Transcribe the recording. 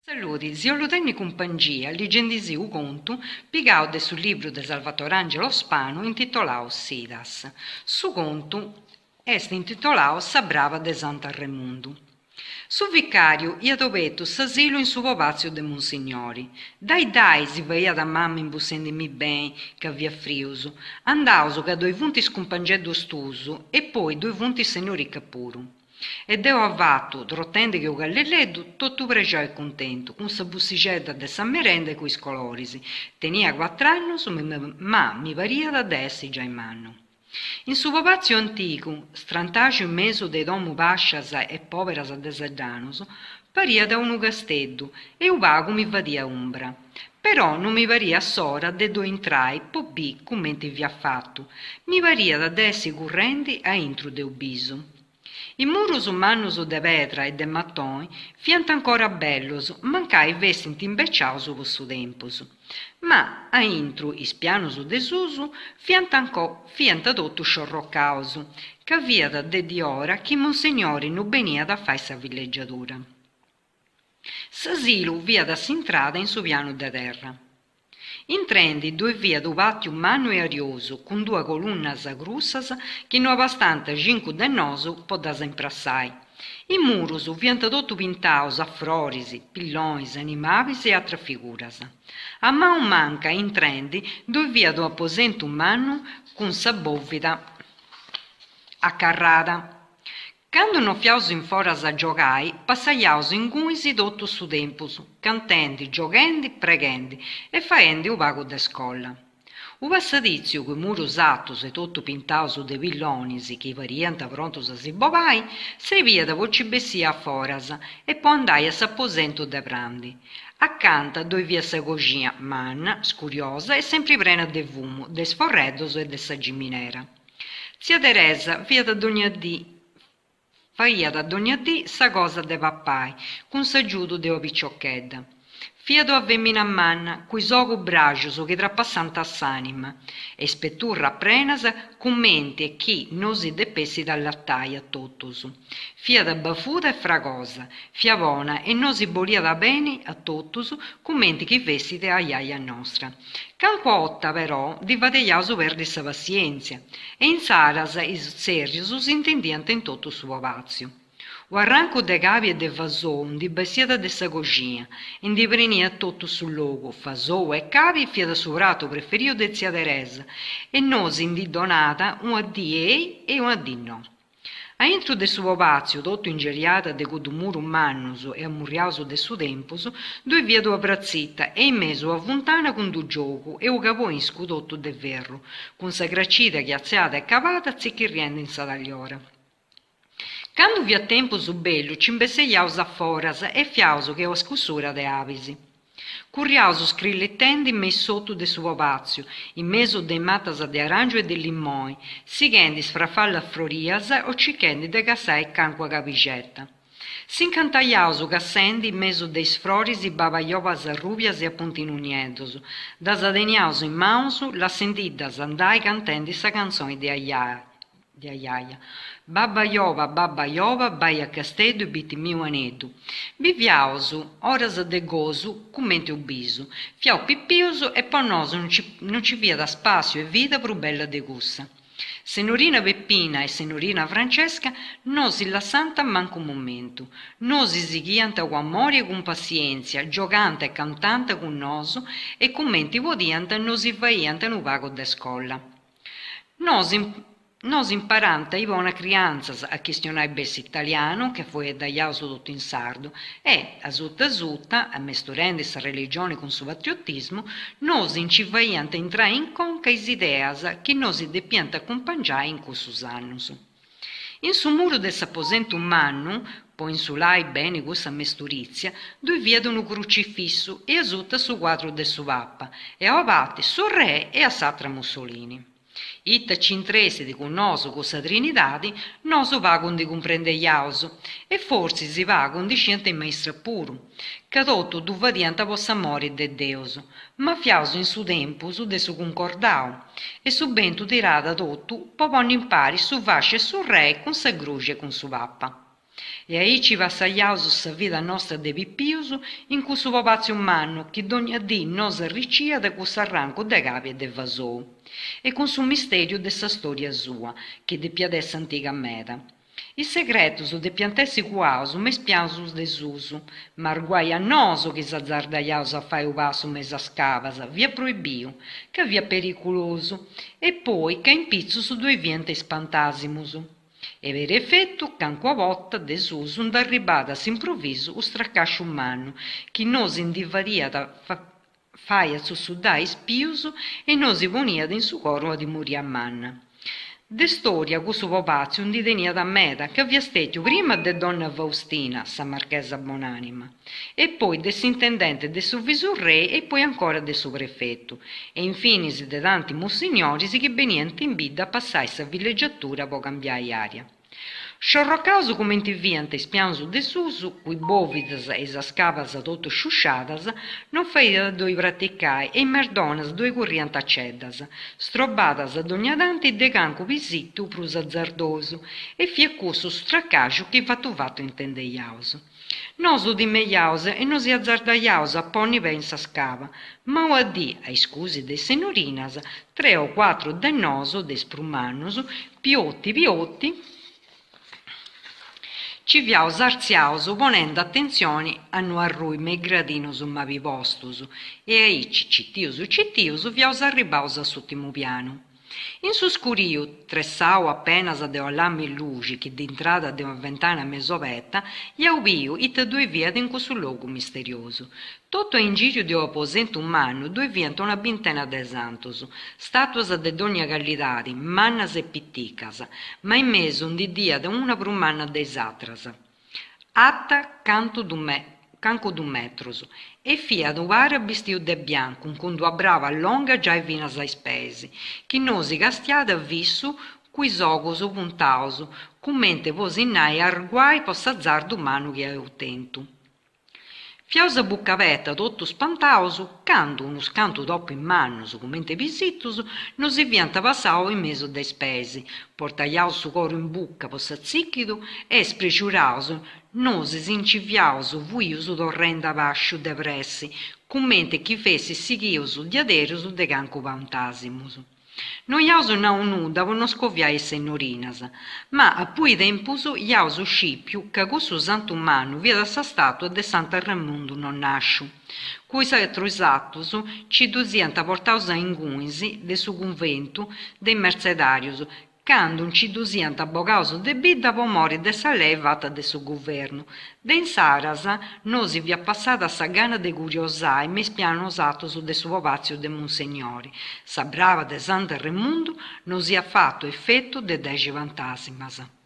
Saludi, si 'ollu tenni cumpangia ligendisì u' contu pigau de su libru de Salvatorangelo Spanu intitolau Sidas. Su contu est intitolau Sa braba de Sant'Arremundu. Su vicàriu iat obertu s'asilu in su pobàtziu de Munsignori. Dai dai, si faiat mama imbussendimì beni, ca fiat frius, andaus ca ddoi funt is cumpangeddus tuus e poi ddoi funt is sennorica puru. E deu avatu, trotendi che u callelleddu, totu prexau e cuntentu, cun sa bussixedda de sa merenda e cun is coloris. Tenia cuatr'annus, ma mi pariat de essi giai mannu. In su pobàtziu antigu, strantaxu in mesu de domus bàscias e pòberas de seddanus, pariat unu casteddu e u pagu mi fadiat umbra. Però non mi pariat s'ora de ddoi intrai po bì cumenti fiat fatu, mi pariat de essi currendi a intru de u bisu. I murus mannus de pedra e de matoni fiant ancora bellus, mancai fessint imbeciaus po su tempus. Ma, a intru, is pianus de susu fiant fiant totu sciorrocaus, ca fiat de diora chi Munsegnori no beniat a fai sa villeggiadura. S'asilu fiat a s'intrada in su pianu de terra. Intrendi ddoi fiat u pàtiu mannu e ariosu cun duas colunnas grussas chi no abastànt cincu de nosu po ddas imprassai. I murus fiant totu pintaus a froris, pillonis, animabis e atras figuras. A manu manca, intrendi, ddoi fiat u aposentu mannu cun sa bòvida a carrada. Candu no fiaus in foras a giogai, passaiaus ingunis totu su tempus, cantendi, gioghendi, preghendi e faendi u pagu de scola. U passaditziu cun murus atus e totu pintaus de pillonis chi pariant prontus a si bobai, srebiat po ci bessì a foras e po andai a s'aposentu de prandi. Acanta ddoi fiat sa coxina, manna, scuriosa e sempri prena de fumu, de is forreddus e de sa giminera. Tzia Teresa fiat dogna dì faiat dogna dì sa cosa de papai, cun s'agiudu de una piciochedda. Fiat una femina manna, cun is ogus braxus chi trapassànt s'anima, e is peturras prenas cumenti e chi nosi depessit allatai a totus. Fiat bafuda e fragosa, fiat bona e nosi boliat beni a totus cumenti chi fessit ajaja nostra. Càncua 'orta però ddi fadeiaus perdi sa passièntzia e insaras is tzèrrius s'intendiant in totu su pobàtziu. U arrancu de cabi e de fasou ndi bessiat de sa coxina e ndi preniat totu su logu, fasou e cabi fiat su pratu preferiu de tzia Teresa e nosi ndi donàt una dì ei e una dì no. A intru de su pobàtziu, totu ingeriada de cuddu murus mannus e ammurriaus de su tempus, ddoi fiat una pratzita e in mesu una funtana cun d'u giogu e u caboniscu totu de ferru, cun sa cracida chi atziada e cabada tzichirriendi in sa tagliora. Candu fiat tempus bellu ci imbesseiaus a foras e fiaus che una scussura de abis. Curriaus scrillitendi me in s'otu de su pobàtziu, in mesu de is matas de aràngiu e de limoni, sighendi is frafallas frorias o circhendi de cassai càncua cabixeta. S'incantaiaus cassendi in mesu de is froris babajobas arrùbias e a puntinu nieddus, ddas teniaus in manus lassendiddas andai cantendi sa cantzoni de de ajaja. Babbajoba, babbajoba, bai a Casteddu e bitimì u aneddu. Biviaus oras de gosu cumenti u bisu. Fiaus pipius e po nosu non ci fiat spàssiu e vida prus bella de cussa. Sennorina Peppina e sennorina Francesca no si lassànt mancu u momentu. Nosi sighiant cun amori e cun passièntzia, giogànt e cantànt cun nosu e cumenti podiant nosi faiant unu pagu de scola. Nos imparant is bonas criantzas, a chistionai beni s'italianu, ca fueddaiaus totu in sardu, e, a suta a suta, ammesturendi sa religioni cun su patriotismu, nosi nci faiant intrai in conca is ideas chi nosi depiant acumpangiai in cussus annus. In su muru de s'aposentu mannu, po insulai beni cussa mesturìtzia, ddui fiat unu crucifissu e asuta su cuadru de su Papa, e a una parti su Re e a s'atra Mussolini. Ita c'intressit cun nosu cussa Trinidadi, nosu pagu ndi cumprendeiaus, e fortzis pagu ndi sciant is maistras puru, ca totu ddu fadiant po s'amori de Deus, ma fiaus in su tempus de su cuncordau, e su bentu tiràt totu po ponni impari su fasciu 'e su rei cun sa gruxi e cun su papa. E aici passaiaus sa vida nostra de pipius in cussu pobàtziu mannu chi dogna dì nos arriciat cun s'arrancu de cabi e de fasou. E cun su mistèriu de sa stòria sua, chi depiat essi antiga meda. Is segretus depiant essi cuaus me is pianus de susu, ma arguai a nosu chi s'azardaiaus a fai u' passu me is scabas, fiat proibiu, ca fiat periculosu, e poi ca in pitzus ddoi fiant is pantàsimus. E per efetu, cancua borta de susu nd'arribàt a s'improvisu u' stracàsciu mannu chi nosi ndi fadiat fai atzussuddai is pius e nosi poniat in su coru una timoria manna. De storia cussu pobàtziu ndi teniat meda, ca fiat stètiu prima de donna Faustina, sa marchesa bonànima, e poi de s'intendente de su visurrei e poi ancora de su prefetu, e infinis de tanti mussignoris chi beniant in bidda a passai sa villeggiatura po cambiai aria. Sciorrocaus cumenti fiant is pianus de susu, cun is bòvidas e is scabas totu sciusciadas, non faiat a ddoi praticai e is merdonas ddoi curriant a ceddas, strobadas dogna tanti de cancu pisitu prus azardosu, e fiat cussu su stracàsciu chi fatu fatu intendeiaus. Nosu timeiaus e no si azardaiaus a ponni pei in sa scaba, ma una dì, a iscusi de is sennorinas, tre o cuatru de nosu, de is prus mannus, pioti pioti, nci fiaus artziaus ponendi atentzioni a no arrui me is gradinus mabi postus e aici, citius citius, fiaus arribbaus a s'ùrtimu pianu. In su scuriu, tressau apenas de una lam'e luxi chi nd'intràt de una ventana mesu oberta, iau biu ita ddoi fiat in cussu logu misteriosu. Totu a ingìriu de un'aposentu mannu ddoi fiant una bintena de santus, stàtuas de dònnia callidadi, mannas e piticas, ma in mesu ndi dd'iat una prus manna de is atras. Ata cantu cancu dus metrus e fiat u' para bistiu de biancu cun d'una braba longa giai finas a is peis, chi nosi castiàt fissu cu is ogus puntaus, cumenti po si nai arguai po s'azardu mannu chi iaus tentu. Fiaus a buca aberta totu spantaus candu unus cantu topis mannus cumenti pisitus nosi fiant passaus in mesu de is peis, portaiaus su coru in buca po s'atzìchidu e, sprexuraus, nosi si nci fiaus fuius torrendi a bàsciu de pressi, cumenti chi fessit sighius diaderus de cancu pantàsimus. No iaus nau nudda po no scoviai is sennorinas, ma a pui tempus iaus scìpiu ca cussu santu mannu fiat sa stàtua de Santu Arremundu no nàsciu, cun is atrus santus nci ddus iant portaus a ingunis de su cunventu de is Mertzedàrius candu nci ddus iant bogaus de bidda po mori de sa lei fata de su guvernu. De insaras nosi fiat passada sa gana de curiosai me is pianus atus de su pobàtziu de Munsegnori, sa braba de Santu Arremundu nos iat fatu efetu de dexi pantàsimas.